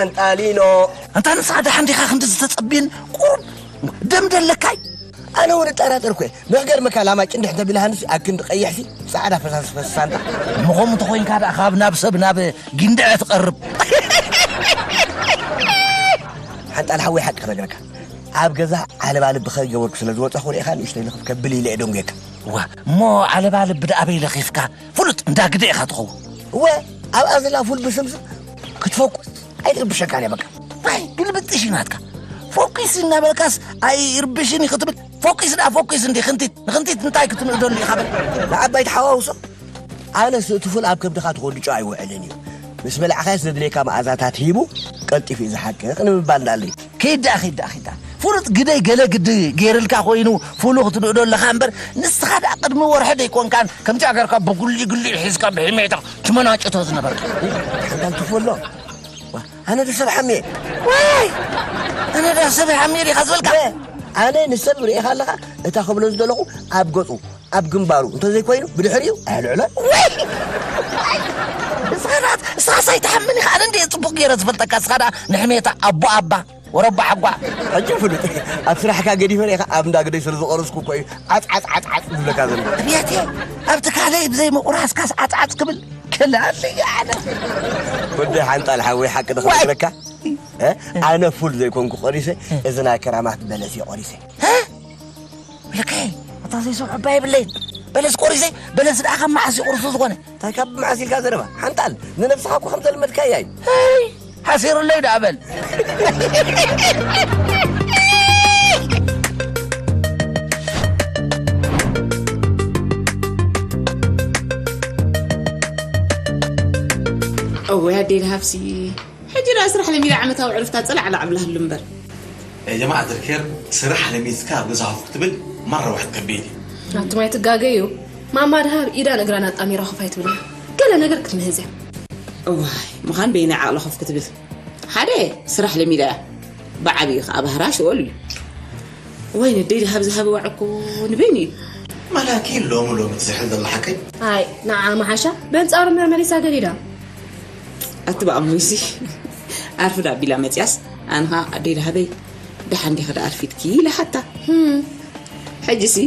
ኣንጣሊኖ። ኣንታ ንስኻ ደሓን ዲኻ? ክንዲ ዝተጸብየን ቁሩብ ደም ደለካይ። ኣነ እውን እጠራጠር እኮ እየ። ንኽገርመካ ላማ ጭንድሕ ተቢላ ሃንሲ ኣብ ክንዲ ቀይሕሲ ጻዕዳ ፈሳሲ ፈሳሲ ሳንጣ። እሞ ከምኡ እንተኾይንካ ደኣ ካብ ናብ ሰብ ናብ ጊንድዐ ትቐርብ። ሓንጣል ሓወይ ሓቂ ክነግረካ። ኣብ ገዛ ዓለባ ልቢ ከይገበርኩ ስለ ዝወጻኹ ርኢኻ ንእሽተይ ልኽፍ ከብል ኢለ እየ ደንጉየካ። ዋ፣ እሞ ዓለባ ልቢ ደኣ ኣበይ ለኺፍካ? ፍሉጥ እንዳ ግደ ኢኻ ትኸውን። እወ፣ ኣብኣ ዘላ ፉል ብስምስም ክትፈኩስ ኣይትርብሸካን እያ በቃ። ዋይ፣ ግልብጥሽ እዩ ናትካ። ፎኪስ እናበልካስ ኣይርብሽን እዩ ክትብል። ፎኪስ ደኣ ፎኪስ እንዲ ክንቲት፣ ንክንቲት እንታይ ክትንእደሉ ኢኻ በል። ንዓባይ ተሓዋውሶ። ኣነስ እቲ ፉል ኣብ ከብድኻ ተኾዲጩ ኣይውዕልን እዩ። ምስ በላዕኻስ ዘድልየካ መኣዛታት ሂቡ ቀልጢፉ እዩ ዝሓቅቕ ንምባል እንዳለይ። ኪዳ፣ ኪዳ፣ ኪዳ። ፍሉጥ ግደይ ገለ ግዲ ገይርልካ ኮይኑ ፉሉ ክትንእዶ ኣለኻ እምበር፣ ንስኻ ደኣ ቅድሚ ወርሒ ደይኮንካን ከምዚኣ ገርካ ብጉሊ ጉሊ ሒዝካ ብሕሜታ ትመናጭቶ ዝነበርካ። ሓንታ ትፎሎ። ዋ፣ ኣነ ዶ ሰብ ሓምየ? ዋይ! ኣነ ዶ ሰብ ሓምየ ዲኻ ዝበልካ? በ-፣ ኣነ ንሰብ ርኢኻ ኣለኻ፣ እታ ክብሎ ዝደለኹ ኣብ ገጹ፣ ኣብ ግንባሩ እንተዘይኮይኑ ብድሕሪኡ ኣየልዕሎን። ወይ! ንስኻ ደኣ፣ ንስኻስ ኣይትሓምን ኢኻ፣ ኣነ እንድየ ጽቡቕ ገይረ ዝፈልጠካ፣ ንስኻ ደኣ ንሕሜታ ኣቦ ኣባ። ወረባ ሓጓ። ሕጂ ፍሉጥ፣ ኣብ ስራሕካ ገዲፈ ርኢኻ ኣብ እንዳ ግደይ ስለ ዝቐረስኩ እኮ እዩ ዓጽ፣ ዓጽ፣ ዓጽ፣ ዓጽ ዝብለካ ዘሎ። ኣብያቴ፣ ኣብቲ ካልእ ብዘይ ምቑራስካስ ዓጽ፣ ዓጽ ክብል ክላል እየ ኣነ። ወዲ ሓንጣል ሓወይ ሓቂ ዶ ዋይ! ክነግረካ? እ? ኣነ ፉል ዘይኮንኩ ቆሪሰ፣ እዚ ናይ ክራማት በለስ እየ ቆሪሰ። እ? ብልከይ፣ ኣታ ዘይሰምዖ እባ የብለይን። በለስ ቆሪሰ፣ በለስ ደኣ ካብ መዓስ ይቑርሱ ዝኾነ? እንታይ ካብ መዓስ ኢልካ ዘረባ? ሓንጣል፣ ንነብስኻ እኮ ከም ዘልመድካያ እዩ። ሄይ፣ ሓሲሩለይ ደኣ በል። እወ፣ ኣደይ ደሃብሲ። ሕጂ ደኣ ስራሕ ለሚዳ ዓመታዊ ዕርፍታ ጸላዕላዕ ኣብላህሉ እምበር። ያ ጀማዓት ኣልኬር፣ ስራሕ ለሚድካ ኣብ ገዛ ኮፍ ክትብል መራ ዋሕድ ከቢድ እዩ። ኣቱም ኣይትጋገዩ። ማማ ደሃብ ኢዳን እግራን ኣጣሚራ ኮፍ ኣይትብልን። ገለ ነገር ክትምህዝ እያ። እዋይ፣ ምዃን በይና ዓቕላ ኮፍ ክትብል። ሓደ ስራሕ ለሚዳ እያ። ብዓቢኡ ኸኣ ባህራ ሽወል እዩ። ወይ ነደይ ደሃብ ዝሃብዋ ዕኮ ንበይኑ እዩ። መላኪ ሎሚ ሎሚ ትዝሕል ዘላ ሓቀይ? ኣይ፣ ንዓ መሓሻ በንጻሩ መርመሪሳ ገዲዳ። ኣቲ ብኣሞይሲ ኣርፍዳ ኣቢላ መጽያስ፣ ኣንኻ ኣደይ ደሃበይ ደሓን ዲኺ ደኣ ኣርፊድኪ ኢለ ሓታ። ህም። ሕጂሲ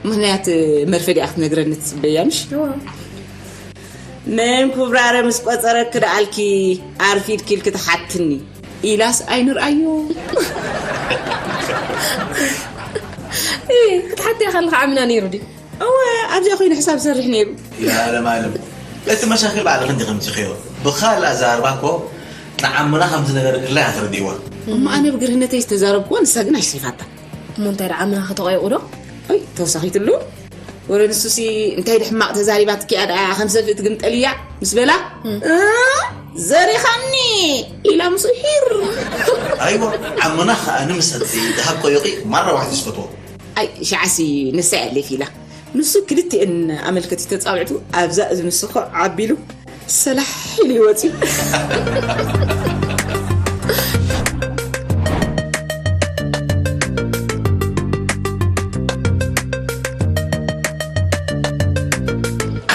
ምኽንያት መርፈዲኣ ክትነግረኒ ትጽበያ ምሽ? እዋ። መን ኩብራረ ምስ ቆጸረኪ ደኣልኪ ኣርፊድኪ ኢልኪ ትሓትኒ? ኢላስ ኣይንርኣዮ። እ፣ ክትሓትያ ከለኻ ዓሚና ነይሩ ድዩ? እወ፣ ኣብዚኣ ኮይኑ ሕሳብ ሰርሕ ነይሩ። ኢላ ለማለም። እቲ መሻክል ባዕልኺ እንዲኺ ኣምጺኽዮ። ብኻልእ ኣዘራርባ እኮ ንዓምና ከምዚ ነገር ክላይ ኣትረዲእዋ። እሞ ኣነ ብግርህነተይ ዝተዛረብክዎ፣ ንሳ ግን ኣሽሪፋታ። እሞ እንታይ ደኣ ዓምና ከተቐይቑ ዶ? ኣይ፣ ተወሳኺትሉ። ወረ ንሱሲ እንታይ ድሕማቕ ተዛሪባትኪ እያ ደኣ፣ ከም ሰፍእቲ ግን ጠልያ ምስ በላ? እም። እ? ዘሪኻኒ ኢላ ምስኡ ሒር። ኣይዋ ዓምና ከኣ ንምሰቲ ዝሃብ ቆዮቂ ማራ ዋሕዚ ዝፈትዎ። ኣይ ሽዓሲ ንሳ እያ ሌፍ ኢላ። ንሱ ክልቲኤን ኣመልከቲ ተጻዊዕቱ ኣብዛ እዝኒ ስኾ ዓቢሉ ሰላሕ ኢሉ ይወጽእ።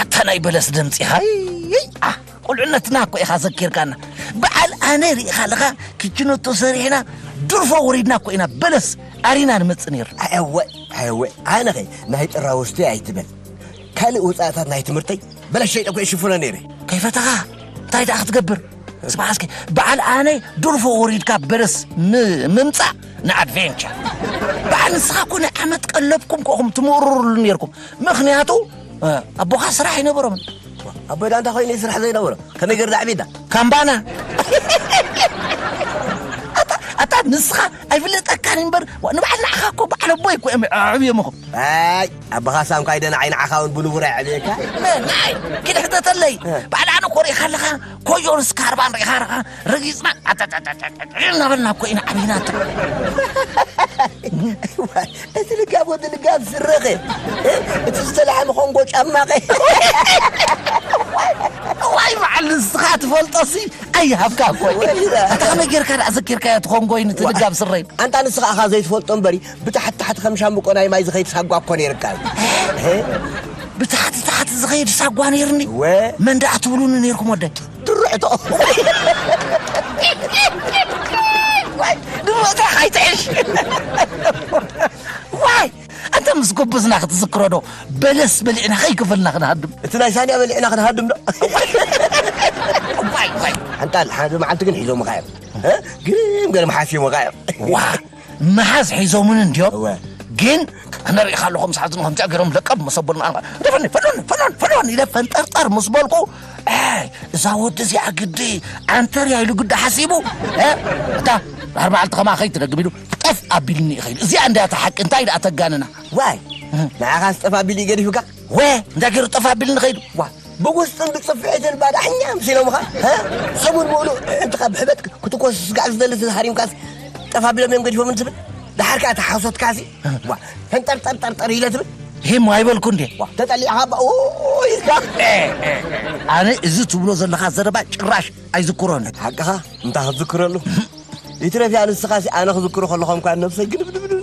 ኣታ ናይ በለስ ድምፂ ሃይ ቁልዕነትና እኮ ኢኻ ዘኪርካና። በዓል ኣነ ርኢኻ ኣለኻ ክችነቶ ሰሪሕና ድርፎ ወሪድና እኮ ኢና በለስ ኣሪና ንመፅእ ነይሩ። ኣወ ኣወ ኣነኸ ናይ ጥራ ወስተ ኣይትበል። ካልእ ወፃእታት ናይ ትምህርተይ በለስ ሸይጠ እኮ ይሽፍኖ ነይረ። ከይፈተኻ እንታይ ደኣ ክትገብር? ስማዕ እስኪ በዓል ኣነ ድርፎ ወሪድካ በለስ ም- ምምፃእ ንኣድቬንቸር። በዓል ንስኻ እኮ ናይ ዓመት ቀለብኩም ኮኹም ትምእርሩሉ ነይርኩም። ምኽንያቱ ኣቦኻ ስራሕ ኣይነበሮምን። ኣቦይ ዳንታ ኮይኑ ስራሕ ዘይነበሮ ከመይ ገይሩ ዳዕቤዳ ካምባና ኣታ ንስኻ ኣይፍለጠካን እምበር ንባዕል ንዓኻ እኮ በዓል ኣቦይ እኮ እዮም ኣዕብዮምኹም። ኣይ ኣቦኻ ሳንኳ ኣይደ ንዓይ ንዓኻ እውን ብንቡር ኣየዕብየካ። ንዓይ ኪድ ሕተተለይ በዓል ኣነ ኮሪእካ ኣለኻ ኮዮን ስካርባን ሪኻ ረኻ ረጊፅና እናበልና እኮ ኢና ዓብይና። እቲ ልጋብ ወዲ ልጋብ ስረኸ እቲ ዝተላዕመ ኮንጎ ጫማኸ ዋይ በዓል ንስኻ ትፈልጦሲ ኣይሃብካ እኮ ኣታ ከመይ ጌርካ ደኣ ዘኪርካዮ እቲ ኮንጎይን እቲ ልጋብ ስረይን ኣንታ ንስኻ ኢኻ ዘይትፈልጦ እምበሪ ብታሕቲ ታሕቲ ከም ሻምብቆ ናይ ማይ ዝኸይድ ሳጓ እኮ ነይርካ ብታሕቲ ታሕቲ ዝኸይድ ሳጓ ነይርኒ መን ደኣ ትብሉኒ ነይርኩም ወደይ ድርዕቶ ድርዕቶ ኣይትዕሽ ዋይ ኣንተ ምስ ጎበዝና ክትዝክሮ ዶ በለስ በሊዕና ከይከፈልና ክንሃድም እቲ ናይ ሳንያ በሊዕና ክንሃድም ዶ ዋይ ዋይ ኣንታ ሓደ መዓልቲ ግን ሒዞምኻ እዮም ግርም ገለ መሓስ እዮም ኻዮም ዋ መሓዝ ሒዞምን እንድዮም ግን ኣነ ርኢኻ ኣለኹ ምስ ሓዝኑ ከምዚኣ ገይሮም ለቀብ መሰበልና ኣንባ ደፈኒ ፈሎኒ ፈሎኒ ፈሎኒ ኢለ ፈንጠርጠር ምስ በልኩ ኣይ እዛ ወዲ እዚኣ ግዲ ዓንተር እያ ኢሉ ግዲ ሓሲቡ እ እታ ድሕሪ መዓልቲ ከማ ከይትደግም ኢሉ ጠፍ ኣቢልኒ ይኸይድ እዚኣ እንድያ እታ ሓቂ እንታይ ደኣ ተጋንና ዋይ ንዓኻስ ጠፍ ኣቢሉ እዩ ገዲፉካ ወ እንታይ ገይሩ ጠፍ ኣቢልኒ ኸይዱ ዋ ብጉስጥን ብፅፍዒትን ባዳሕኛ ምሲሎምኻ ሀ? ሰሙን ሙሉ እንትኻ ብሕበት ክትኮስ ስጋዕ ዝደሊ ተሃሪምካስ ጠፋ ቢሎም እዮም ገዲፎምን ትብል ደሓር ከኣ ተሓሶትካሲ ዋ ተንጠርጠርጠርጠር ኢለ ትብል ሂም ኣይበልኩ እንዴ ዋ ተጠሊዕኻ ባ ኡ ኢልካ ኣነ እዚ ትብሎ ዘለኻ ዘረባ ጭራሽ ኣይዝክሮን ሓቅኻ እንታይ ክትዝክረሉ ይትረፍ እያ ንስኻሲ ኣነ ክዝክሮ ከለኹም እኳ ነብሰይ ግድብድብድብ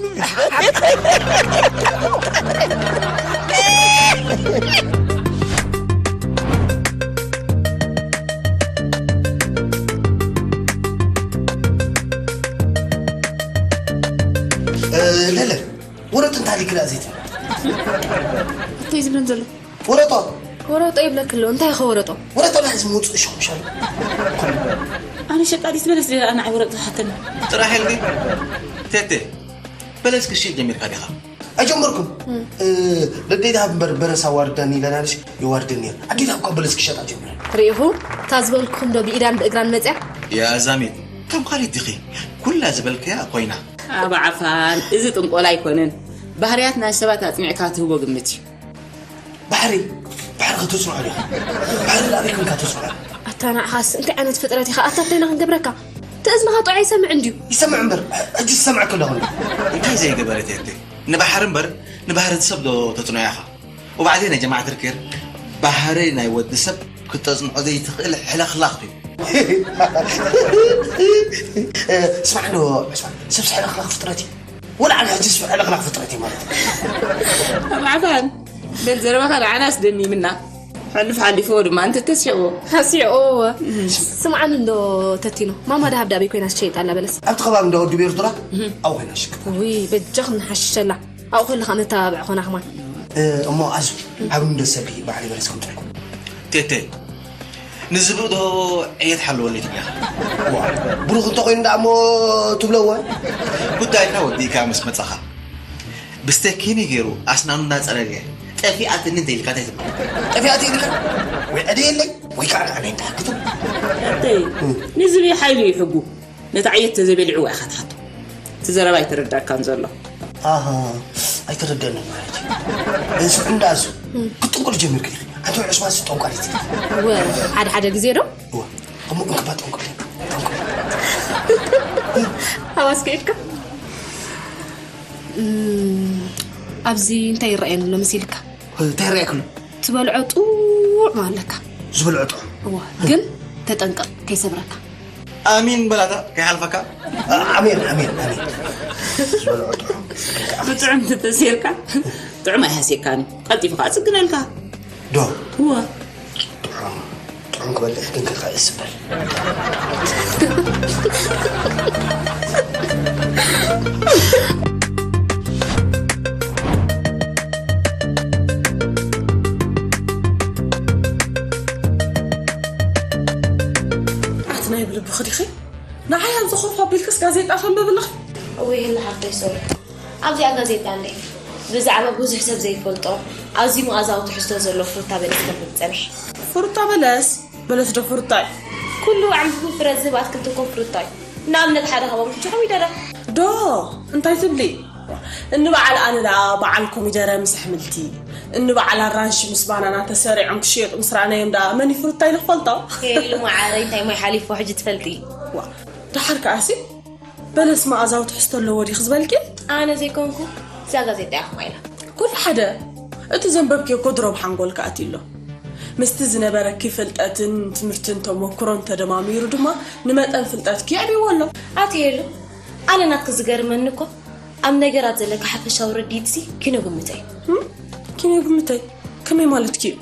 ለለ ወረጥ እንታይ ልክላ ዘይት እንታይ ዝብለን ዘሎ ወረጦ ወረጦ ይብለክ ኣሎ እንታይ ኢኸ ወረጦ ወረጦ ናይ ዝመውፅእ ሸኹሻሉ ኣነ ሸቃሊት በለስ ደ ኣነ ዓይ ወረጦ ዝሓተኒ ጥራሕ ኢልኪ ቴቴ በለስ ክሽጥ ጀሚርካ ዲኻ ኣጀመርኩም ለደይ ድሃብ እምበር በረስ ኣዋርዳኒ ኢለናልሽ ይዋርድን ነይር ኣዴና እኳ በለስ ክሸጣ ጀሚረ ርኢኹ እታ ዝበልኩኹም ዶ ብኢዳን ብእግራን መፅያ ያዛሚት ከም ካሊት ዲኺ ኩላ ዝበልከያ ኮይና ኣብ ዓፋን እዚ ጥንቆላ ኣይኮነን ባህርያት ናይ ሰባት ኣፅኒዕካ ትህቦ ግምት እዩ ባሕሪ ባሕሪ ከተፅንዖ ዲኻ ባሕሪ ላበይ ኮንካ ተፅንዖ ኣታ ንዓኻስ እንታይ ዓይነት ፍጥረት ኢኻ ኣታ እንታይ ኢና ክንገብረካ እቲ እዝንኻ ጥዑይ ኣይሰምዕን ድዩ ይሰምዕ እምበር ሕጂ ዝሰምዐ ከለኹ እንታይ ዘይገበረት የለ ንባሕሪ እምበር ንባህሪ ሰብ ዶ ተፅንዖ ኢኻ ወባዕዘይ ናይ ጀማዓ ተርኬር ባህሪ ናይ ወዲ ሰብ ክተፅንዖ ዘይትኽእል ሕለኽላኽ እዩ ስማዕ ዶ ስማዕ ሰብስ ሕለኽላኽ ፍጥረት እዩ ወላ ኣነ ሕጂ ስፍሕ ለኽላ ፍጥረት እዩ ማለት እዩ። ኣባዕባን በል ዘረባኻ ንዓና ኣስደሚምና። ሓልፍ ሓሊፍዎ ድማ እንተ ተሲዕዎ። ኣስዕዎ እወ። ስምዓኒ እንዶ ተቲኖ ማማ ደሃብ ዳበይ ኮይና ትሸይጥ ኣላ በለስ። ኣብቲ ከባቢ እንዳ ወዲ ቤርቱራ ኣብኡ ኮይና ትሽቅጥ። ውይ በጃኹም ንሓሽሸላ ኣብኡ ከለኻ ነተባብዕ ኾና ኽማን። እሞ ኣዙ ዓብኒ ዶ ሰብ እዩ ባዕሉ በለስ ከምፅልኩም። ቴቴ ንዝብእ ዶ ዕየት ሓለወለይ ትብለኻ? ዋ ብሩኽ እንተኾይኑ ደኣ እሞ ትብለዎ? ጉዳይካ ወዲእካ ምስ መጻኻ ብስቴኪኒ ገይሩ ኣስናኑ እናጸረገ ጠፊኣትኒ እንተ ኢልካ እንታይ ትብሎ? ጠፊኣት ኢልካ ወይ ዕድየለይ ወይ ከዓ ንዓነይ እንተሓክትም ኣተይ ንዝብኢ ሓይሉ እዩ ሕጉ። ነቲ ዓየት ተዘይበሊዕዋ ኢኻ ትሓቶ። እቲ ዘረባ ኣይተረዳእካን ዘሎ። ኣሃ ኣይተረደኣንን ማለት እዩ። ስምዒ እንዳ ኣዙ ክትጥንቁል ጀሚርካ ኢኺ። ኣንቲ ውዕል ስማሲ ጠንቋሊት ኢኺ። እወ ሓደ ሓደ ግዜ ዶ? እወ እሞ እንክባ ጠንቁል፣ ጠንቁል። ኣባስ ከይድካ? እም፣ ኣብዚ እንታይ ይረኣየኒ ኣሎ መሲልካ? እንታይ ይረኣየክሉ? ትበልዖ ጥዑም ኣለካ። ዝበልዖ ጥዑም? እዋ፣ ግን ተጠንቀቕ፣ ከይሰብረካ። ኣሚን በላታ፣ ከይሓልፈካ። ኣሜን፣ ኣሜን፣ ኣሜን። ዝበልዖ ጥዑም። ብጥዑም ተተሲርካ፣ ጥዑም ኣይሃስየካን እዩ። ቀልጢፉ ከዓ ጽግነልካ። ዶ? እዋ። ጥዑም፣ ጥዑም ክበልዕ ግን ከልካ ይስበር። ኣቲ ናይ ብልብኺ ዲኺ? ንዓይ ኣብ ዝኾፍ ኣቢልክስ ጋዜጣ ተንብብልኺ? እወ፣ ይህሊ ሓፍተይ ሶሪ። ኣብዚኣ ጋዜጣ እኒአ። ብዛዕባ ብዙሕ ሰብ ዘይፈልጦ፣ ኣዝዩ መኣዛዊ ትሕዝቶ ዘለዎ ፍሩታ በለስ ከንብብ ጸኒሐ። ፍሩታ በለስ? በለስ ዶ ፍሩታ እዩ? ኩሉ ኣዕምቢቡ ፍረ ዝህብ ኣትክልቲ እኮ ፍሩታ እዩ። ንኣብነት ሓደ ካብኦም ሕጂ ኮሚደረ። ዶ፣ እንታይ ትብሊ? እንበዓል ኣነ ደኣ በዓል ኮሚደረ ምስ ኣሕምልቲ፣ እንበዓል ኣራንሺ ምስ ባናና ተሰሪዖም ክሽየጡ ምስ ረኣናዮም ደኣ መን እዩ ፍሩታ ኢሉ ክፈልጦ? ሄሉ መዓረይ፣ እንታይ ማይ ሓሊፎ ሕጂ ትፈልጢ? ዋ፣ ደሓር ከኣሲ በለስ መኣዛዊ ትሕዝቶ ኣለዎ ዲኺ ዝበልኪ? ኣነ ዘይኮንኩ፣ እዛ ጋዜጣ እያ ከምኣ ኢላ። ኩሉ ሓደ፣ እቲ ዘንበብክዮ እኮ ድሮ ኣብ ሓንጎልኪ ኣትዩ ኣሎ። ምስቲ ዝነበረኪ ፍልጠትን ትምህርትን ተመኩሮን ተደማሚሩ ድማ ንመጠን ፍልጠትኪ የዕብይዎ ኣሎ። ኣቲ ሄሉ፣ ኣነ ናትኪ ዝገርመኒ እኮ ኣብ ነገራት ዘለኪ ሓፈሻዊ ርድኢትሲ ኪኖ ግምተይ። እም? ኪኖ ግምተይ? ከመይ ማለትኪ እዩ?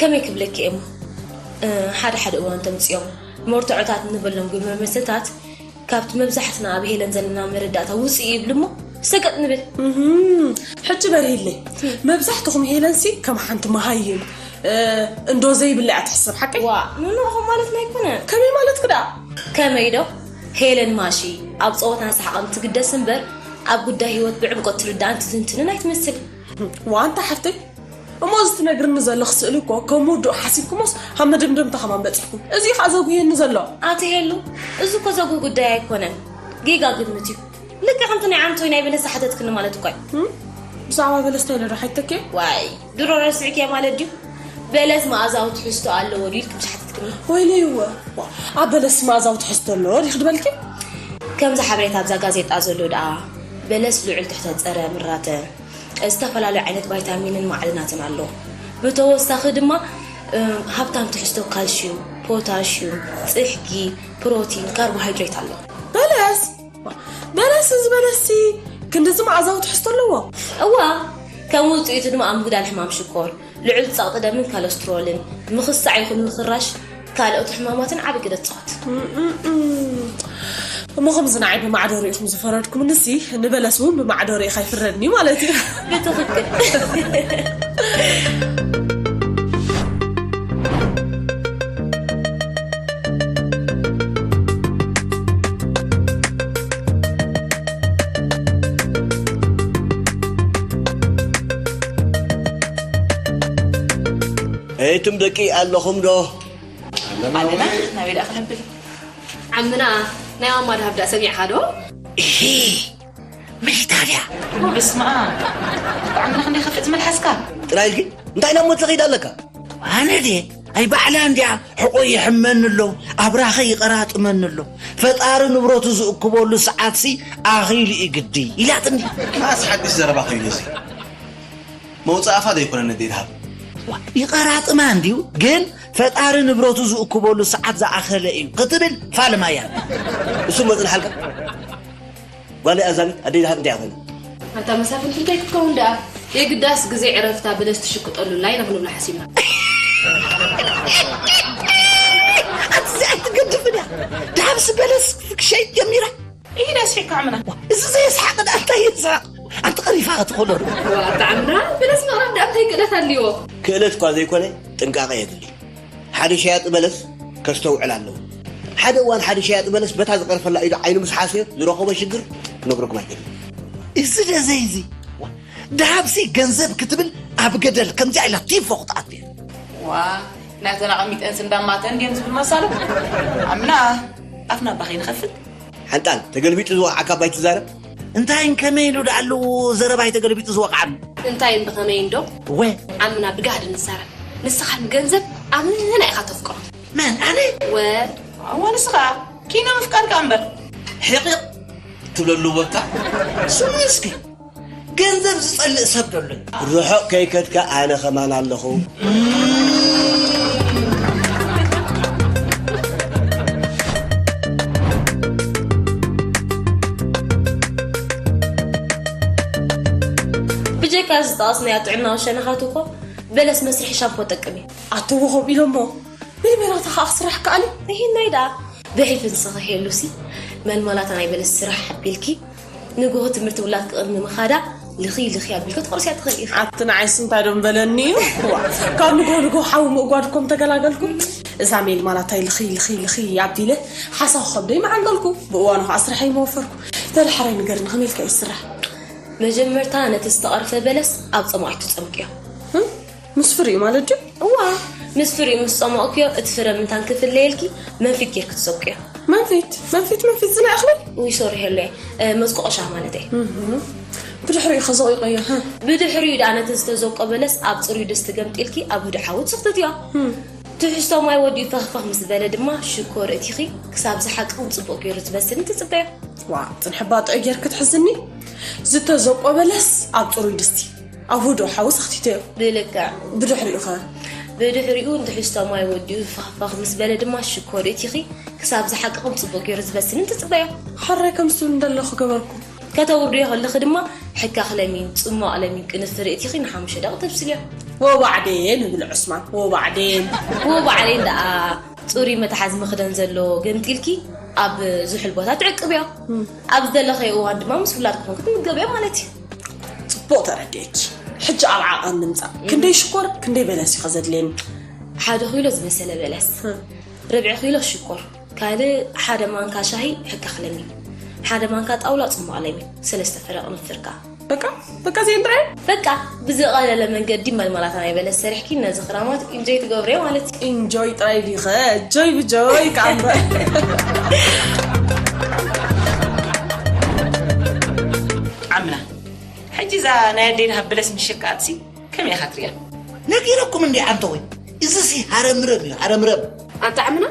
ከመይ ክብለኪ እየ እሞ፣ እ፣ ሓደ ሓደ እዋን ተምፅኦም መርትዖታት እንበሎም ግብረ መስተታት ካብቲ መብዛሕትና ኣብ ሄለን ዘለና መረዳእታ ውፅእ ይብል እሞ ሰገጥ ንብል። እህም፣ ሕጂ በርሂለይ። መብዛሕትኹም ሄለንሲ ከም ሓንቲ መሃይም፣ እ፣ እንዶ ዘይብላ እያ ትሕሰብ፣ ሓቀይ? ዋ፣ ንንኦም ማለትና ኣይኮነን። ከመይ ማለትኪ ደኣ? ከመይ ዶ? ሄለን ማሺ ኣብ ፀወታን ሰሓቕን ትግደስ እምበር ኣብ ጉዳይ ህይወት ብዕምቆት ትርዳእን ትትንትንን ኣይትመስል። ዋ፣ ኣንታ ሓፍተይ፣ እሞ እዚ ትነግርኒ ዘለኺ ስእሊ እኮ ከም ውዱእ ሓሲብኩሞስ ኣብ መደምደምታ ከማን በፂሕኩም። እዚ እዩ ከዓ ዘጉህየኒ ዘሎ። ኣቲ ሄሉ፣ እዚ እኮ ዘጉህ ጉዳይ ኣይኮነን፣ ጌጋ ግምት እዩ። ልክዕ ከምቲ ናይ ዓንቶይ ናይ በለስ ዝሓተትክኒ ማለት እኮ እዩ። እም? ብዛዕባ በለስ እንታይ ኢለ ዶ ሓይተኪ? ዋይ፣ ድሮ ረሲዕክዮ ማለት ድዩ? በለስ መኣዛዊ ትሕዝቶ ኣለዎ ድዩ ኢልኪ ምሽ ሓተትክኒ? ወይለይ እወ። ዋ፣ ኣብ በለስ መኣዛዊ ትሕዝቶ ኣለዎ ዲኺ ድበልኪ? ከምዚ ሓበሬታ ኣብዛ ጋዜጣ ዘሎ ደኣ፣ በለስ ልዑል ትሕተ ጸረ ምራተ፣ ዝተፈላለዩ ዓይነት ቫይታሚንን ማዕድናትን ኣለዎ። ብተወሳኺ ድማ፣ እም፣ ሃብታም ትሕዝቶ ካልሽዩም፣ ፖታሽዩም፣ ጽሕጊ፣ ፕሮቲን፣ ካርቦሃይድሬት ኣለዎ። በለስ? በለስ፣ እዚ በለስሲ ክንድዚ መኣዛዊ ትሕዝቶ ኣለዎ? እዋ፣ ከም ውጽኢቱ ድማ ኣብ ምግዳል ሕማም ሽኮር፣ ልዑል ጸቕጢ ደምን ካለስትሮልን፣ ምኽሳዕ ይኹን ምኽራሽ ካልኦት ሕማማትን ዓቢ ግደ ትጻወት። እም፣ እም፣ እም። እሞ ከምዚ ንዓይ ብማዕዶ ርኢኹም ዝፈረድኩምንሲ፣ ንበለስ እውን ብማዕዶ ርኢኻ ይፍረድኒ ማለት እዩ። ብትኽክል። እትም ደቂ ኣለኹም ዶ? ኣለና፣ ናበይ ደኣ ክንብል? ዓምና፣ ናይ ማማ ድሃብ ደኣ ሰሚዕኻ ዶ? እሂ፣ መሽታ ድያ? ብስመ ኣብ። ዓምና ክንደይ ከፍእ ዝመልሓስካ? ጥራይ ኢልኪ? እንታይ ናብ ሞት ዘኺድ ኣለካ? ኣነ ድየ? ኣይ ባዕላ እንድያ ሕቆ ይሕመኒ ኣሎ፣ ኣብራኸ ይቐራጥመኒ ኣሎ። ፈጣሪ ንብረቱ ዝእክበሉ ሰዓትሲ ኣኺሉ እዩ ግዲ ኢላትኒ። መኣስ ሓድሽ ዘረባ ኮይኑ እዚ? መውጽእ ኣፋ ዘይኮነ ነደይ ድሃብ። ዋ፣ ይቐራጥማ እንድዩ፣ ግን ፈጣሪ ንብረቱ ዝእክበሉ ሰዓት ዝኣኸለ እዩ ክትብል ፋልማያ። እሱ መጽንሓልካ? ጓለይ ኣዛቢት ኣደይ ድሃብ እንታይ ኣኾይና? ኣታ መሳፍንቲ እንታይ ክትከውን ደኣ? የግዳስ ግዜ ዕረፍታ በለስ ትሽቅጠሉላ ኢና ክንብላ ሓሲብና። ኣቲ እዚኣ ኣይትገድፍን እያ። ድሃብሲ በለስ ክሸይጥ ጀሚራ። ኢዳ ስሒቅካ ዓምና። እዚ ዘየስሓቕ ደኣ እንታይ የስሓቕ? ኣንቲ ቀሪፋ ትኾሎ። ዋ፣ ኣታ ዓምና፣ በለስ ምቕራብ ደኣ እንታይ ክእለት ኣልዎ? ክእለት እኳ ዘይኮነ፣ ጥንቃቐ የድሊ። ሓደ ሸያጢ በለስ ከስተውዕል ኣለዎ። ሓደ እዋን ሓደ ሸያጢ በለስ በታ ዝቐርፈላ ኢዱ ዓይኑ ምስ ሓሰዮ ዝረኸቦ ሽግር ክነግረኩም ኣይክእልን። እዚ ደዘይ እዚ፣ ዋ፣ ደሃብሲ ገንዘብ ክትብል ኣብ ገደል ከምዚኣ ኢላ ቲፎ ክትኣቱ እያ። ዋ፣ ናተን ኣቐሚጠንስ እንዳማተን ድየን ዝብል መሳሉ። ኣምና፣ ኣፍና ኣባ ከይንኸፍት። ሓንጣል፣ ተገልቢጡ ዝወቕዓካ ኣባይ ትዛረብ? እንታይን ከመይን ዶ ደኣ ኣለዎ ዘረባይ ተገልቢጡ ዝወቕዓኒ? እንታይን ብኸመይን ዶ? ወ- ዓምና ብጋህዲ ንዛረብ። ንስኻ ንገንዘብ ኣመና ኢኻ ተፍቅሮ። መን ኣነ? ወ እዋ ንስኻ ኪኖ ምፍቃር ከኣ እምበር። ሕቕቕ ትብለሉ ቦታ ስሙ እስኪ። ገንዘብ ዝጸልእ ሰብ ደሎ። ርሑቕ ከይከድካ ኣነ ኸማን ኣለኹ። ብጀካ ዝጠቐስናዮ ጥዕናዊ ሸነኻት እኮ በለስ መስርሒ ሻምፖ ጠቅም እዩ። ኣትዎ ከምኡ ኢሎሞ መጀመርታ ከዓ ክስራሕ ከኣል ይሄን ናይ ደኣ ብሒፍን ስኽሕ የሉሲ መልመላታ ናይ በለስ ስራሕ ኣቢልኪ ንግሆ ትምህርቲ ውላድ ክቕድሚ ምኻዳ ልኺ ልኺ ኣቢልኪ ክትቆርሲያ ትኽእል ኢኺ። ኣቲ ንዓይስ እንታይ ዶ ምበለኒ እዩ? ካብ ንግሆ ንግሆ ሓዊ ምእጓድ እኮ ምተገላገልኩ። እዛ ሜል ማላታይ ልኺ ልኺ ልኺ ኣቢለ ሓሳኹ ከብደይ መዓንጠልኩ። ብእዋኑ ከዓ ስርሐይ መወፈርኩ። ተዳሕራይ ንገርኒ ከመይ ኢልካ እዩ ዝስራሕ? መጀመርታ ነቲ ዝተቐርፈ በለስ ኣብ ጸማኢቱ ትጸምቅዮ። ምስ ፍሪኡ ማለት ድዩ? እዋ ምስ ፍሪኡ ምስ ጸሞቕክዮ እቲ ፍረ ምንታን ክፍለየልኪ መንፊት ጌርኪ ትሰብቅዮ። መንፊት መንፊት መንፊት ዝና እኽሊ? ውይ ሶሪ ሄሎየ መዝቆ ቆሻ ማለት እየ። ብድሕሪኡ ከዘቑ ይቀዮ። ብድሕሪኡ ደኣ ነቲ ዝተዘቆ በለስ ኣብ ጽሩይ ድስቲ ገምጢልኪ ኣብ ህዱእ ሓዊ ትስኽትትዮ። ትሕዝቶ ማይ ወዲኡ ፈኽፈኽ ምስ በለ ድማ ሽኮር እቲኺ ክሳብ ዝሓቅቕን ጽቡቕ ገይሩ ዝበስልን ትጽበዮ። ዋ ጽንሕባ ጥዑይ ጌርኪ ትሕዝኒ። ዝተዘቆ በለስ ኣብ ጽሩይ ድስቲ ኣብ ህዱእ ሓዊ ሰኽቲተዮ። ብልክዕ። ብድሕሪኡ ኸ? ብድሕሪኡ ንትሕዝቶ ማይ ወዲኡ ፋኽፋኽ ምስ በለ ድማ ሽኮር እቲኺ ክሳብ ዝሓቅቕን ጽቡቕ ገይሩ ዝበስልን ትጽበዮ። ሓራይ ከምዚ ትብል እንደለኹ ገበርኩ። ከተውርድዮ ከለኺ ድማ ሕካኽ ለሚን፣ ጽሟቕ ለሚን ቅንፍር እቲኺ ንሓሙሽተ ደቒቕ ተብስልዮ። ወባዕዴን ይብል ዑስማን ወባዕዴን። ወባዕዴን ደኣ ጽሩይ መትሓዚ መኽደን ዘለዎ ገምጢልኪ ኣብ ዝሑል ቦታ ትዕቅብዮ። ኣብ ዝደለኸዮ እዋን ድማ ምስ ውላድ ኮንኪ ትምገብዮ ማለት እዩ። ጽቡቕ ተረዲኤኪ። ሕጂ ኣብ ዓቐን ንምጻእ። ክንደይ ሽኮር ክንደይ በለስ እዩ ከዘድልየኒ? ሓደ ኪሎ ዝበሰለ በለስ፣ ርብዒ ኪሎ ሽኮር፣ ካልእ ሓደ ማንካ ሻሂ ሕካኽ ለሚን፣ ሓደ ማንካ ጣውላ ጽሟቕ ለሚን፣ ሰለስተ ፍረ ቅንፍር ከኣ። በቃ በቃ እዚኤን ጥራይ። በቃ ብዝቐለለ መንገዲ መልመላታ ናይ በለስ ሰሪሕኪ ነዚ ክራማት ኢንጆይ ትገብርዮ ማለት እዩ። ኢንጆይ ጥራይ ድዩ ኸ ጆይ ብጆይ ከኣ እምበር። ዓምና ሕጂ እዛ ናይ ኣደይ ድሃብ በለስ ምሽቃጥሲ ከመይ ኢኻ ትሪኣ? ነጊረኩም እንዲ ዓንተወይ። እዚሲ ሃረምረም እዩ ሃረምረም። ኣንታ ዓምና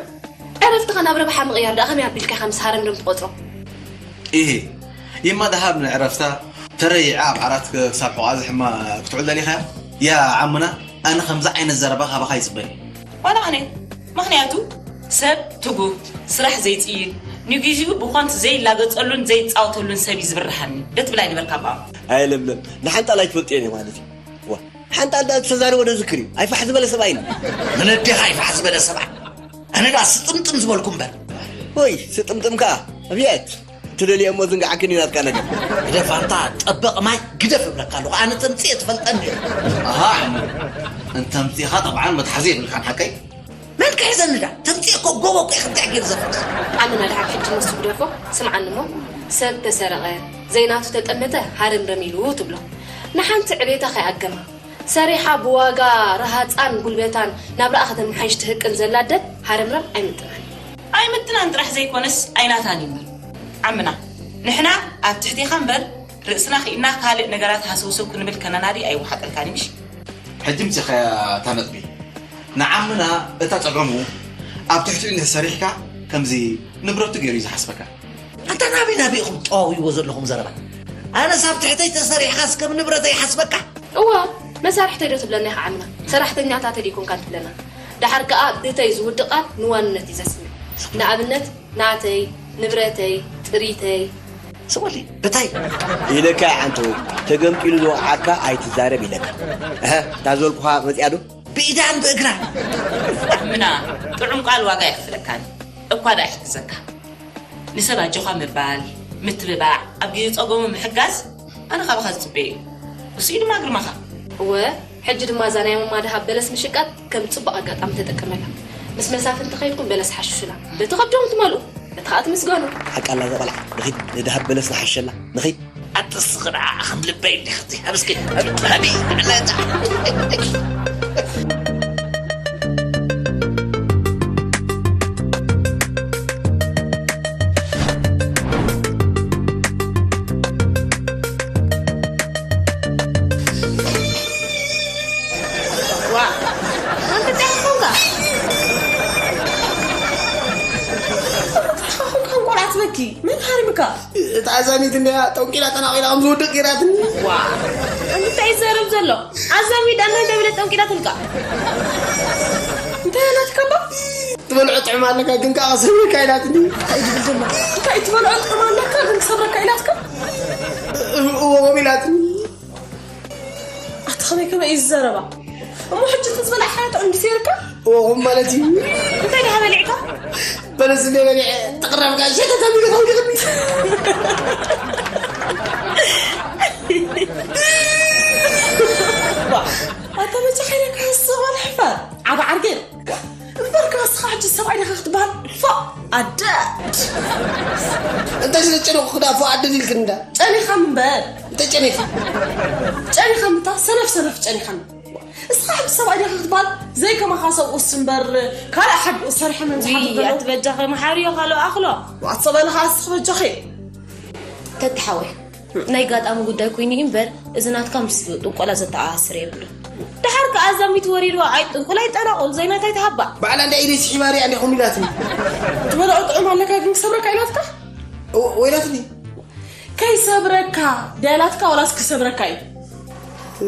ዕረፍትኻ ናብ ረብሓ ምቕያር ደኣ ከመይ ኣቢልካ ኢኻ ምስ ሃረምረም ትቖጽሮ? ኢሂ ይማ ደሃብ ንዕረፍታ ተረይዓ ኣብ ዓራት ክሳብ ሕቖኣ ዝሕማ ክትውዕል ደሊኻ እያ? ያ ዓምና ኣነ ከምዚ ዓይነት ዘረባ ካባኻ ይጽበ እየ። ዋላ ኣነ ምኽንያቱ ሰብ ትጉህ ስራሕ ዘይጽይን ንግዚኡ ብኳንት ዘይላገጸሉን ዘይጻወተሉን ሰብ እዩ ዝብርሃኒ ዶ ትብል ኣይነበርካ ብኣም? ኣየ ለምለም ንሓንጣል ኣይትፈልጥዮን እየ ማለት እዩ። ዋ ሓንጣል ደኣ ዝተዛረቦ ዶ ዝክር እዩ? ኣይፋሕ ዝበለ ሰብኣይ ነው። ምን ኣዴኻ ኣይፋሕ ዝበለ ሰብኣይ? ኣነ ደኣ ስጥምጥም ዝበልኩ እምበር። ወይ ስጥምጥም ከኣ ኣብየት ትደልዮ እሞ ዝንግዓክን እዩ ናትካ ነገር። ግደፍ ኣንታ ጠበቕ ማይ ግደፍ እብለካ ኣለኹ ኣነ ተምፅኤ ትፈልጠኒ እየ። ኣሃ እንተምፂእኻ ጠብዓን መትሓዚ የብልካን ሓቀይ? መን ክሕዘኒ ዳ ተምፅኤ እኮ ጎቦ እኮ ይኽንቲዕ ገይሩ ዘፍርስ። ኣነ ናድሓር ሕጂ መሱ ግደፎ ስምዓኒ እሞ ሰብ ተሰረቐ ዘይናቱ ተጠመተ ሃረምረም ኢሉ ትብሎ ንሓንቲ ዕቤታ ከይኣገማ ሰሪሓ ብዋጋ ረሃፃን ጉልበታን ናብራኣ ከተመሓይሽ ትህቅን ዘላ ኣደ ሃረምረም ኣይምጥናን እዩ። ኣይምጥናን ጥራሕ ዘይኮነስ ኣይናታን እዩ እምበር ዓምና ንሕና ኣብ ትሕቴኻ እምበር ርእስና ክኢልና ካልእ ነገራት ሃሰውሰው ክንብል ከነናዲ ኣይወሓጠልካን እዩ ምሽ? ሕጂ ምፂኻያ እታ ነጥቢ። ንዓምና እታ ፀገሙ ኣብ ትሕቲኡ እንድሕር ሰሪሕካ ከምዚ ንብረቱ ገይሩ እዩ ዝሓስበካ። ኣንታ ናበይ ናበይ ኢኹም ትጠዋውይዎ ዘለኹም ዘረባ? ኣነስ ኣብ ትሕተይ ተሰሪሕኻስ ከም ንብረተይ ይሓስበካ? እወ መሳርሕተይ ዶ ትብለና ኢኻ ዓምና? ሰራሕተኛታተይ ዶ ኣይኮንካን ትብለና? ደሓር ከኣ ብተይ ዝውድቕ ቃል ንዋንነት እዩ ዘስምዕ። ንኣብነት ናተይ፣ ንብረተይ፣ ጥሪተይ። ስቕ በሊ ብተይ። ኢለካ እየ ዓንተወይ ተገምጢሉ ዝወቕዓካ ኣይትዛረብ ኢለካ። እሀ እታ ዝበልኩኻ መጺኣ ዶ? ብኢዳን ብእግራ ምና ጥዑም ቃል ዋጋ የኽፍለካን እኳ ደኣ ይሕግዘካ ንሰብ ኣጆኻ ምባል ምትብባዕ ኣብ ግዜ ጸገሙ ምሕጋዝ ኣነ ካባኻ ዝጽበዮ እዩ እሱ እዩ ድማ ግርማኻ እወ ሕጂ ድማ እዛ ናይ ማማ ደሃብ በለስ ምሽቃጥ ከም ጽቡቕ ኣጋጣሚ ተጠቀመላ ምስ መሳፍንቲ ከይድኩም በለስ ሓሽሹላ በቲ ከብዶም ትመልኡ በቲ ከኣ ትምስገኑ ሓቃላ እዛ ቆልዓ ንኺድ ንደሃብ በለስ ንሓሸላ ንኺድ ኣጥስኺ ደኣ ከም ልበይ እንዲኽቲ ኣብ እስኪ ሃቢ ዕለታ ዋ ኣንተ እንታይ ኾንካ መን ሃሪምካ? እታ ኣዛሚት እንድያ ጠንቂላ ተናቒላ ከም ዝወድቕ ገይራትኒ። ዋ፣ እንታይ ይዛረብ ዘሎ? ኣዛሚት ኣና እንታይ ብለት ጠንቂላትልካ? እንታይ ኣላትካ እባ? ትበልዖ ጥዕም ኣለካ፣ ግን ከኣ ክሰብረካ ኢላትኒ። እንታይ ትብል ዘሎ? እንታይ ትበልዖ ጥዕም ኣለካ፣ ግን ክሰብረካ ኢላትካ? እዎ፣ ኢላትኒ። ኣቲ ከመይ ከመይ እዩ ዝዘረባ? እሞ ሕጂ እቲ ዝበላዕካዮ ጥዑም ድዩ ነይርካ? እዎ፣ ማለት እዩ። እንታይ ደኣ በሊዕካ? በለስ እንደ በሊዐ፣ ተቕረብካ፣ ሸተተ ቢሉ ከይድኽኒ። ዋ፣ ኣታ በጃኻ ኢለካ፣ ስቕ በል ሕፈር። ዓቢ ዓርጌ። እምበርካ እስኻ ሕጂ ሰብኣይ ዲኻ ክትበሃል? ፎእ ኣደ። እንታይ ስለ ጨነቑ ክዳ ፎእ ኣደ ኢልክኒ እንዳ? ጨኒኻ እምበር። እንታይ ጨኒኻ? ጨኒኻ ምታ ሰነፍ ሰነፍ ጨኒኻ። እስኻ ሕጂ ሰብኣይ ዲኻ ክትበሃል? ዘይከማኻ ሰብኡስ እምበር ካልእ ሓድኡ ሰሪሐ መን ዝሓድር ውይ፣ ዘሎ? ኣቲ በጃኺ መሓርዮ ካልኦ ኣኽሎ። ዋት ሰበልኻ እስኺ በጃኺ። ተተሓወይ። ናይ ጋጣሚ ጉዳይ ኮይኑ እዩ እምበር፣ እዚ ናትካ ምስ ጥንቆላ ዘተኣሳስር የብሉ። ደሓር ከኣ ኣዛሚት ወሪድዋ፣ ኣይ ጥንቁል ኣይጠናቑል፣ ዘይናታይ ተሃባ። ባዕላ እንዳ ኢደይ ስሒባ ሪኣ እንዲኹም ኢላትኒ። ትበልዖ ጥዑም ኣለካ ግን ክሰብረካ ኢላትካ? እዎ፣ ወይላትኒ። ከይሰብረካ ድያ ኢላትካ ዋላስ ክሰብረካ እዩ? እ፣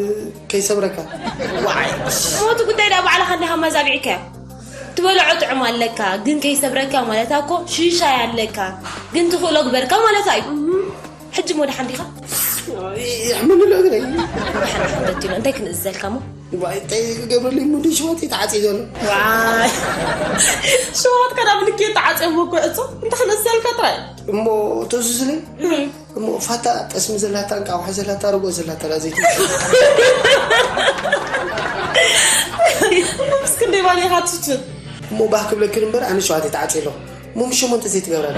ከይሰብረካ። ዋይ፣ ሞቱ ጉዳይ ዳ ባዕልኻ እንዲኻ መዛቢዕካዮ። ትበልዖ ጥዑም ኣለካ፣ ግን ከይሰብረካ ማለት ኣኮ ሽሻይ ኣለካ፣ ግን ትኽእሎ ግበርካ ማለት እዩ። ሕጂ እሞ ደሓን ዲኻ? ይሕመኒ ኣሎ እግረይ። ደሓን ደሓን ተቲኖ፣ እንታይ ክንእዘልካ እሞ? ዋይ፣ እንታይ ክገብረሉ እሞ፣ እንደ ሽዋተይ ተዓጽዩ ዘሎ። ዋይ፣ ሽዋትካ ናብ ልክዮ ተዓጽዮም እኮ ዕጾ፣ እንታይ ክንእዘልካ ጥራይ? እሞ ተእዝዙለይ? እም። እሞ ፋታ ጠስሚ ዘላታ፣ እንቃቑሖ ዘላታ፣ ርጎ ዘላታ፣ ዳ ዘይትምሽ። እሞ ምስ ክንደይ ባኒ ኢኻ ትፍትን? እሞ ባህ ክብለክን እምበር፣ ኣነ ሸዋተይ ተዓጽየ ኣለኹ። እሞ ምስ ሸሞንተ ዘይትገብራ ዶ?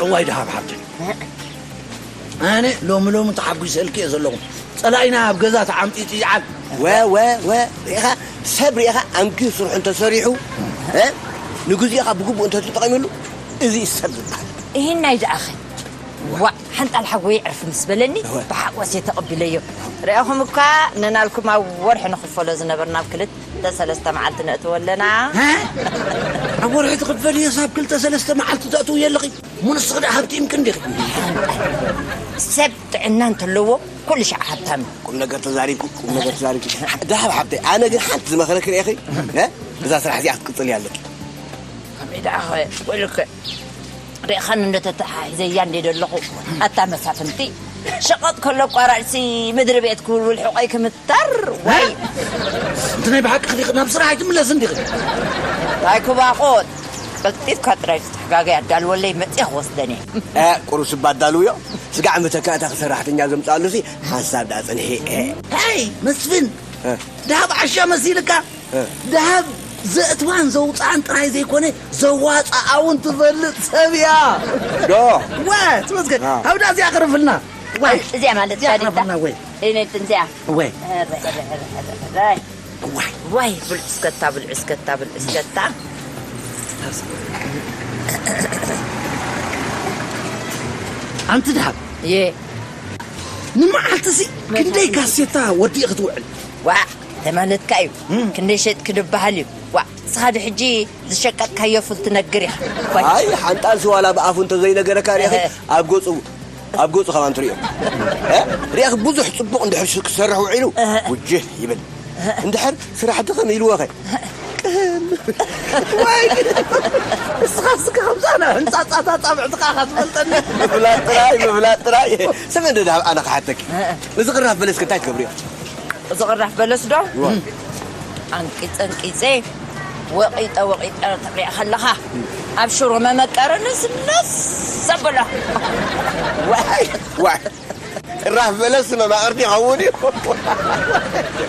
እዋይ ደሃብ ሓብተይ፣ ኣነ ሎሚ ሎሚ ተሓጒሰልኪ እየ ዘለኹ። ጸላኢና ኣብ ገዛ ተዓምጢጡ ይዓል። ወ ወ ወ ርኢኻ፣ ሰብ ርኢኻ ኣንክዩ ስርሑ እንተሰሪሑ፣ እ፣ ንግዚኡ ኸኣ ብግቡእ እንተተጠቒምሉ፣ እዚ እዩ ሰብ ዝበሃል። ይህን ናይ ደኣኸ ዋእ፣ ሓንጣል ሓጎይ ዕርፊ ምስ በለኒ፣ እወ። ብሓጎስ እየ ተቐቢለዮ። ርኣኹም እኳ ነናልኩም ኣብ ወርሒ ንኽፈሎ ዝነበርና ኣብ ክልተ ሰለስተ መዓልቲ ነእትዎ ኣለና። እ? ኣብ ወርሒ ትኽፈልዮ ሳብ ክልተ ሰለስተ መዓልቲ ተእትውዮ ኣለኺ? እሞ ንስኺ ደኣ ሃብቲምኪ እንዲኺ። ሰብ ጥዕና እንተለዎ ኩሉ ሻዕ ሃብታም እዩ። ቁም ነገር ተዛሪብኪ፣ ቁም ነገር ተዛሪብኪ። ደሃብ ሓብተይ፣ ኣነ ግን ሓንቲ ዝመኽረኪ ርኢኺ፣ እ? እዛ ስራሕ እዚኣ ክትቅጽልያ ኣለኪ። ከመይ ደኣ ኸ ወልከ ርኢኻኒ እንደ ተተሓሒዘያ እንደ ዘለኹ፣ ኣታ መሳፍንቲ፣ ሸቐጥ ከሎ ኣቋራጭሲ ምድሪ ቤት ክውልውል ሕቖይ ክምተር፣ ዋይ። እንቲ ናይ ብሓቂ ዲኺ ናብ ስራሕ ኣይትምለስን ዲኺ? እንታይ ክባኾት? ቀልጢፍካ ጥራይ ዝተሕጋገ ኣዳልወለይ፣ መጽየ ክወስደን እየ። እ፣ ቁሩብ ስባ ኣዳልውዮ። ስጋዕ መተካእታ ሰራሕተኛ ዘምጽኣሉ ሲ ሓንሳብ ደኣ ጽንሒ። እ። ሄይ፣ መስፍን! እ። ደሃብ ዓሻ መሲልካ? እ። ደሃብ ዘእትዋን ዘውፅኣን ጥራይ ዘይኮነ፣ ዘዋፅኣ እውን ትፈልጥ ሰብ እያ። ዶ? ወ፣ ትመስገን። አ። ሃብዳ እዚኣ ቅርፍልና። ዋይ። እዚኣ ማለት እዚኣ ሻሪጣ? ቅርፍልና ወይ? እኔ እዚኣ። ወይ። ኧረ፣ ኧረ፣ ኧረ፣ ኧረ፣ ኧረ። ዋይ። ዋይ፣ ብልዑ እስከታ፣ ብልዑ እስከታ፣ ብልዑ እስከታ። ኣንቲ ደሃብ። እየ። ንመዓልቲ እዚ ክንደይ ካሴታ ወዲእ ክትውዕል? ዋዕ፣ ተማለትካ እዩ። እም። ክንደይ ሸጥኪ ድበሃል እዩ። ዋዕ፣ ንስኻ ዶ ሕጂ ዝሸቀጥካዮ ፉል ትነግር ኢኻ። ዋይ። ኣይ፣ ሓንጣል ስዋላ ብኣፉ እንተዘይነገረካ ርኢኺ፣ እህ። ኣብ ገጹ፣ ኣብ ገጹ ከማን ትርእዮ። እ? ርኢኺ ብዙሕ ጽቡቕ እንድሕር ሽ-፣ ክሰርሕ ውዒሉ፣ እህ። ውጅህ ይብል። እንድሕር ስራሕ ድኽም ኢልዎ ኸ? ቅም። ወይ፣ ንስኻ እስከ ከምዛ ናይ ሕንጻጻታ ጻብዕትኻ ኢኻ ትፈልጠኒ። ምፍላጥ ጥራይ፣ ምፍላጥ ጥራይ። ስምዒ እንዶ ደሃብ ኣነ ክሓተኪ። እህ። እዚ ቅራፍ በለስ እንታይ ትገብርዮ? እዚ ቅራፍ በለስ ዶ? እዋ። ኣንቂጸ ኣንቂጸ፣ ወቒጠ ወቒጠ ትብልዕ ከለኻ፣ ኣብ ሽሮ መመቀሪ ነስነስ ዘብሎ። ዋይ፣ ዋይ። ቅራፍ በለስ መማቕርቲ ይኸውን እዩ።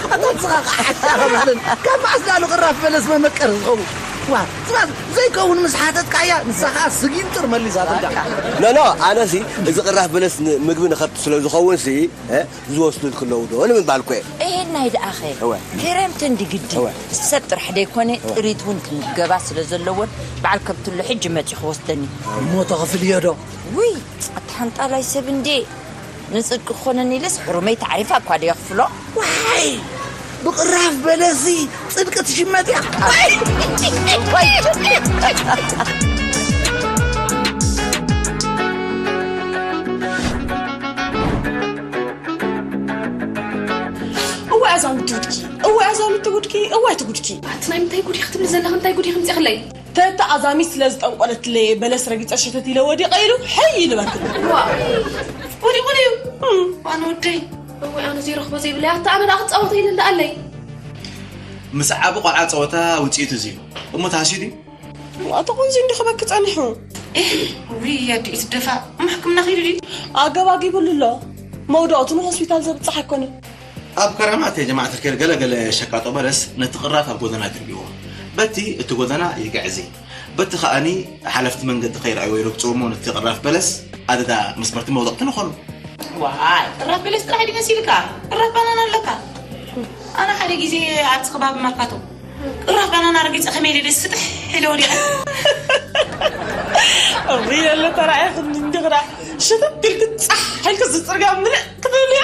ኣታ ንስኻ ከዓ ሓሻ ማለት፣ ካብ መዓስ ደኣ ንቅራፍ በለስ መመቀሪ ዝኸውን? ዋ፣ ስማዕ፣ ዘይከውን ምስ ሓተትካያ፣ ንሳ ከዓ ስጊንጥር መሊሳትልካ። ኖ፣ ኖ፣ ኣነሲ እዚ ቅራፍ በለስ ን-፣ ምግቢ ንኸብቲ ስለ ዝኸውን ሲ፣ እ፣ ዝወስዱ ክለዉ ዶ ንምባል እኮ እየ። እሄ ናይ ደኣኸ፣ እወ። ክረምቲ እንዲ ግዲ። እወ። ሰብ ጥራሕ ደይኮነ እወ። ጥሪት እውን ክምገባ ስለ ዘለወን በዓል ከብትሎ ሕጂ መፂኡ ክወስደኒ። እሞ ተኽፍልዮ ዶ? ውይ፣ ኣታ ሓንጣላይ ሰብ እንዴ ንፅድቂ ክኾነኒ ኢለስ ሕሩመይ ታዕሪፋ እኳ ዶ የኽፍሎ? ዋይ! ብቕራፍ በለሲ ጽድቂ ትሽመት እያ። እዋይ ኣዛሚት ጉድኪ፣ እዋይ ኣዛሚት ጉድኪ፣ እዋይ እቲ ጉድኪ። ኣቲ ናይ ምንታይ ጉድ ኢኺ ትብሊ ዘለኺ? እንታይ ጉድ ኢኺ ምጺኽለይ? ተተ ኣዛሚት ስለ ዝጠንቆለትለይ በለስ ረጊጸ ሸተት ኢለ ወዲቐ ኢሉ ሕይ ኢሉ በክል። ዋ፣ ወዲቑ ድዩ? እም። ኣነ ወደይ፣ እዋይ ኣነ ዘይረኽቦ ዘይብለይ፣ ኣታ ኣነ ደኣ ክጻወት ኢለ እንዳኣለይ። ምስ ዓቢ ቆልዓ ጸወታ ውጽኢቱ እዚ እዩ። እሞ ተሃስዩ ድዩ? ዋእ፣ ተቖንዝዩ እንዲ ክበኪ ጸኒሑ። ኤህ፣ ውይ፣ ኣዲኡ ትደፋእ። እሞ ሕክምና ከይዱ ድዩ? ኣገባጊቡሉ ኣሎ። መውደቕቱ ንሆስፒታል ዘብጽሕ ኣይኮነን። ኣብ ከረማት ጀማዓ ትርከብ ገለ ገለ ሸቃጦ በለስ ነቲ ቅራፍ ኣብ ጎደና ይድርብይዎ። በቲ እቲ ጎደና ይግዕዚ። በቲ ከኣኒ ሓለፍቲ መንገዲ ከይረኣይዎ ይረግጽዎ እሞ ነቲ ቅራፍ በለስ ኣደዳ መስመርቲ መውደቕቲ ንኾኑ። ዋይ፣ ቅራፍ በለስ ጥራሕ ድዩ መሲልካ? ቅራፍ ባናና ኣለካ። ኣነ ሓደ ግዜ ኣብቲ ከባቢ መርካቶ ቅራፍ ባናና ረጊጸ ከመይ ኢለ ደስ ስጥሕ ኢለ ወዲቐ። እውይ፣ የለ ተራእየኽኒ እንዲኽዳ። ሽትት ኢልክ ጻሕ ኢልክ እዚ ጽርግያ ምልእ ክትብል እያ።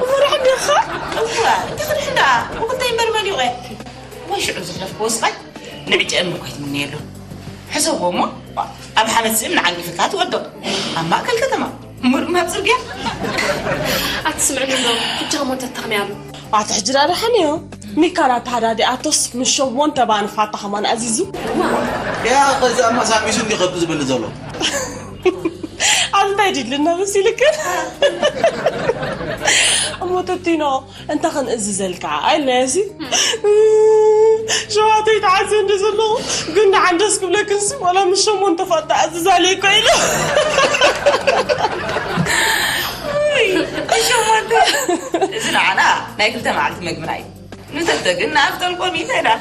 ፈራሕ እንዲኻ? እዋ፣ እንታይ ክድሕን ደኣ? እኹንታይ እምበር መሊቑ እየ። ወይ ሽዑ ዝሕለፍክዎ ስቓይ ንዕጨ እምኒ እኳ ኣይትምነየሉ። ሕሰብዎ እሞ፣ ኣብ ሓመድ ስእም ንዓንቂፍካ ትወድቕ። ኣብ ማእከል ከተማ፣ ምርማር ጽርግያ። ኣትስምዕኒ እንዶ፣ ሕጂ ከሞ እንተትተኽምያሉ። ኣቲ ሕጂ ደኣ ደሓን እዩ። ሚካን ኣተሃዳዲኣቶስ ምስ ሸቦን ተባን ፋታ ከማን ኣዚዙ። ያ፣ ከዚ ኣማሳሚሱ እንዲ ከብዱ ዝብል ዘሎ። ኣዚ እንታይ ድልና መሲልክን? እሞ ተቲኖ፣ እንተ ክንእዝዘልካ፣ ኣይለያሲ? ሸዋተይ ተዓዘ እንደ ዘለኹ፣ ግን ደሓን ደስ ክብለክንሲ፣ ዋላ ምስ ሸሞንተ ፋታ ኣዝዛለይ እኮ ኢሉ። ውይ፣ ሸሞንተ። እዚ ንዓና ናይ ክልተ መዓልቲ መግብና እዩ። ንተተ ግን ንኣፍተልኮም እንታይ ደኣ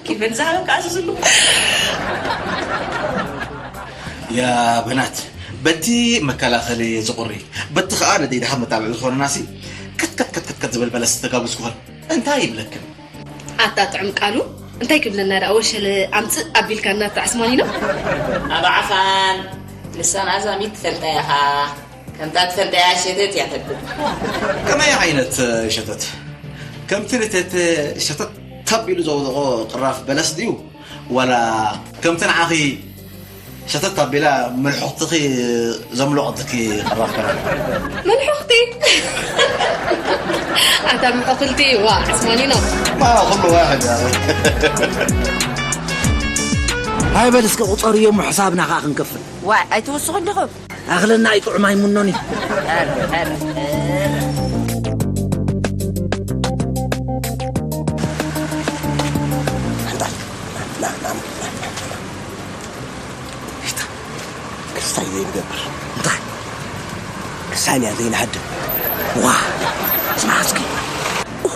ኪፈል ዝሃበካ ኣዝዝሉ። ያ በናት፣ በቲ መከላኸሊ ዝቑሪ፣ በቲ ኸኣ ነቲ ድኻ መጣብዕ ዝኾነናሲ፣ ከት ከት ከት ከት ከት ዝበል በለስ ተጋብዝኩኸን። እንታይ ይብለክን? ኣታ ጥዑም ቃሉ፣ እንታይ ክብለና ደኣ ወሸለ ኣምጽእ ኣቢልካና ኣታ ዓስማኒኖ? ኣባዕኻን ንሳን ኣዛሚት ትፈልጣ ኢኻ። ከምታ ትፈልጣያ ሸተት እያ ተብል። ከመይ ዓይነት ሸተት? ከምቲ ንተተ ሸተት ተቢሉ ዘውደቖ ቅራፍ በለስ ድዩ? ዋላ ከምቲ ንዓኺ ሸተት ኣቢላ መልሑኽትኺ ዘምለቖትኪ ቅራፍ በለስ? መልሑኽቲ? ኣታ ምሑኽልቲ፣ ዋ፣ ዓስማኒኖ። ማ ኩሉ ዋሕድ። ሃይ በል እስከ ቁጸርዮ እሞ ሕሳብና ኸኣ ክንከፍል። ዋይ፣ ኣይትውስኹ እንዲኹም። ኣኽለና እዩ ጥዑም ኣይምኖን እዩ። ኧረ፣ ኧረ፣ ኧረ። ሓንጣል፣ ና፣ ና፣ ና። ክስታይ ዘይንገብር እንታይ? ክሳንያ ዘይንሃድም። ዋ፣ ስማዕ እስኪ። ኡ፣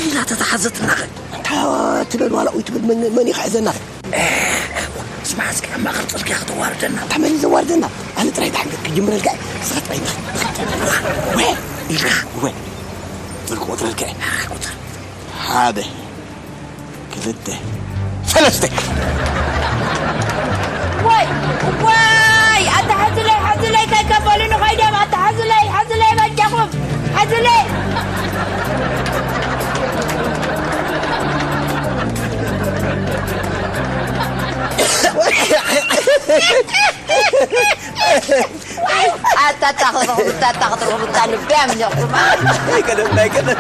ኢላ ተተሓዘትና ኸ? እንታ ትበል ዋላ ኡይ ትብል መን፣ መን እዩ ክሕዘና ኸ? ስማዕ እስኪ፣ ኣብ ማእኸል ጽርግያ ከተዋርደና። እንታ መን እዩ ዘዋርደና? ኣነ ጥራይ ዳሕንገት ክጅምረልካ እየ። ንስኻ ጥራይ ንኸ-፣ ንኸ-፣ ወ-፣ ኢልካ። ወ-፣ ጥልቂ ቁጽረልካ እየ። ቁጽር። ሓደ። ክልተ፣ ሰለስተ። ወይ፣ ወይ፣ ኣታ ሓዝለይ፣ ሓዝለይ፣ ከይከፈሉኒ ኸይዶም፣ ኣታ ሓዝለይ፣ ሓዝለይ፣ በጃኹም፣ ሓዝለይ። ኣታ፣ ኣታ፣ ክትረኽቡ፣ ኣታ፣ ኣታ፣ ክትረኽቡ፣ ኣታ፣ ልበይ ኣምሊኹም። ኣይቀደም፣ ኣይቀደም።